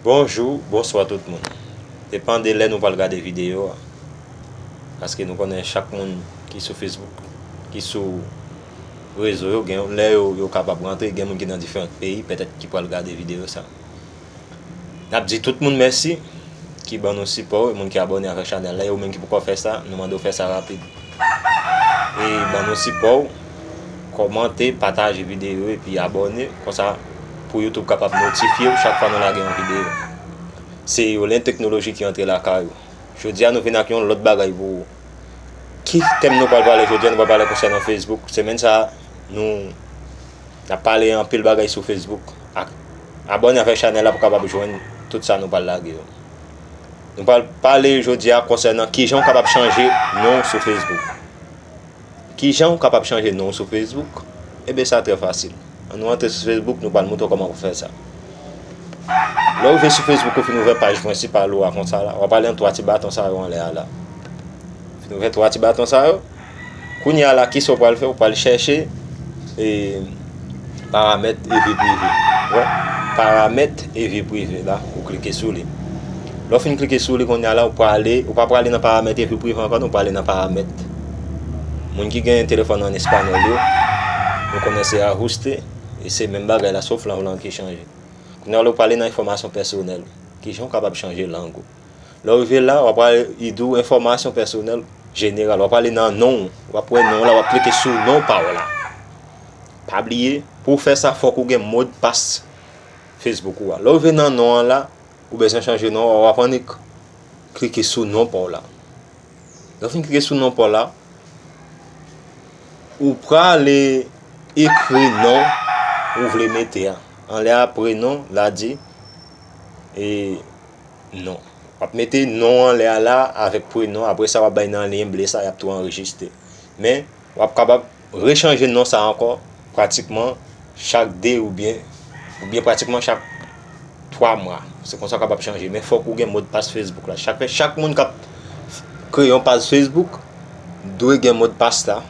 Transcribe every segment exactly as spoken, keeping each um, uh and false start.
Bonjou, bonswa tout moun. Depann de lè nou pral gade videyo a. Paske nou konnen chak moun ki sou Facebook, ki sou rezo yo, gen lè yo, yo kapab rantre, gen moun ki nan diferan peyi, petèt ki pral gade videyo sa. N ap di tout moun mèsi ki ban nou sipò, e moun ki abòne avèk chanèl la, e ou menm ki poko fè sa, nou mande w fè sa rapid. E ban nou sipò, kòmante, pataje videyo, epi abòne, konsa pou YouTube kapab notifye w chak fwa nou lage yon videyo. Se Yolin Teknoloji ki antre lakay ou. Jodi a, nou vin ak yon lòt bagay pou ou. Ki tèm nou pral pale jodi a? Nou pral pale konsènan Facebook. Semèn sa a, nou, n ap pale anpil bagay sou Facebook. Ak, abòne avèk chanèl la pou w kapab jwenn tout sa nou pral lage yo. Nou pral pale jodi a konsènan kijan w kapab chanje non w sou Facebook. Kijan w kapab chanje non w sou Facebook? Ebyen, sa trè fasil. Ann nou antre sou Facebook, nou pral montre w kòman pou fè sa. Lè w rive sou Facebook, ou fin ouvè paj prensipal ou a konsa la, w ap ale nan twa ti baton sa yo anlè a la. Fin ouvè twa ti baton sa yo. Kounye a la, kisa w pral fè? Ou pral chèche, e, paramèt e vi prive. Wè, paramèt e vi prive la, ou klike sou li. Lè w fin klike sou li, kounye a la, ou prale, ou pa prale nan paramèt e vi prive ankò, non, ou prale nan paramèt. Moun ki gen telefòn an espanyòl yo, nou konnen se ajuste, e se menm bagay la, sof lang lan ki chanje. Kounye a la, ou prale nan enfòmasyon pèsonèl. Kijan w kapab chanje lang ou? Lè w rive la, w ap prale, li di w enfòmasyon pèsonèl jeneral. W ap prale nan non w. W ap wè non w la, w ap klike sou non pa w la. Pa bliye, pou w fè sa, fòk ou gen modpas Facebook ou a. Lè w rive nan non an la, ou bezwen chanje non an, w ap annik klike sou non pa w la. Lè w fin klike sou non pa w la, ou prale ekri non ou vle mete a. Anlè a, prenon, la di, e non. W ap mete non anlè a la avèk prenon. Apre sa, w ap bay nan lyen ble sa, y ap tou anrejistre. Men, w ap kapab rechanje non sa ankò pratikman chak de oubyen, oubyen pratikman chak twa mwa. Se konsa w kapab chanje. Men fòk ou gen modpas Facebook la. Chak, chak moun k ap kreye yon paj Facebook dwe gen modpas la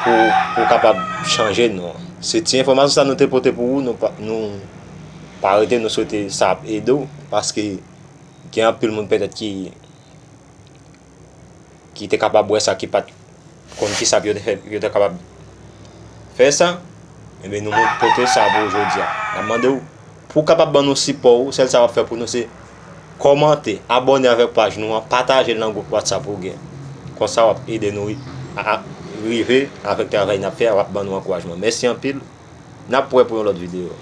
pou, pou w kapab chanje non an. Se ti enfòmasyon sa nou te pote pou ou. Nou pa, nou pa rete, nou swete sa ap ede w, paske gen anpil moun petèt ki, ki te kapab wè sa, ki pa t konn kisa pou yo te fè, yo te kapab fè sa. Ebyen, nou mont-, pote sa pou ou jodi a. N ap mande w, pou w kapab ban nou sipò ou, sèl sa w ap fè pou nou, se kòmante, abòne avèk paj nou an, pataje l nan gwoup WhatsApp ou gen. Konsa, w ap ede nou a, a, rive avèk travay n ap fè a, w ap ban nou ankourajman. Mèsi anpil. N ap wè pou yon lòt videyo.